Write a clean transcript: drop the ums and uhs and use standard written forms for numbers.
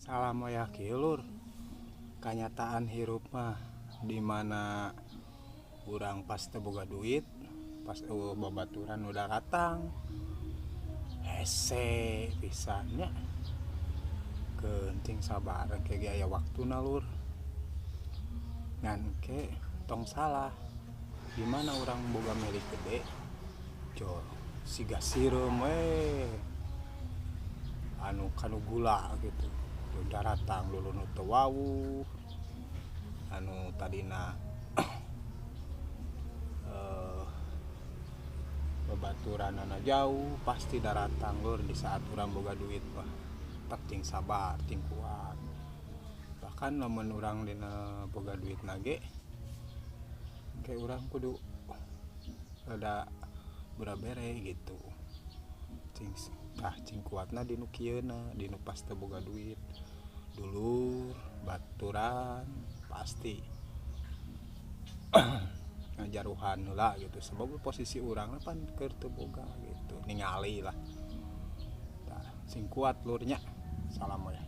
Salam wayah kieu lur, kanyataan hirup mah di mana urang pas teu boga duit, pas eueuh babaturan nu daratang, hese pisan nya. Keun cing sabar engke ge aya waktuna lur. Ngan engke tong salah di mana urang boga milik gede jol siga sireum we anu kanu gula gitu daratang lulur nu teu wawuh anu tadina babaturanana jauh pasti daratang lur di saat urang boga duit mah. Tah, cing sabar, cing kuat. Bahkan lamun urang dina boga duitna ge ke urang kudu rada bere gitu. Cing tah, cing kuatna dinu kieuna, dinu pas teu boga duit, dulur baturan pasti ngajaruhan heula gitu, sebab posisi urang pan keur teu boga gitu, ningali lah. Tah, sing kuat lur nya. Salam wayah.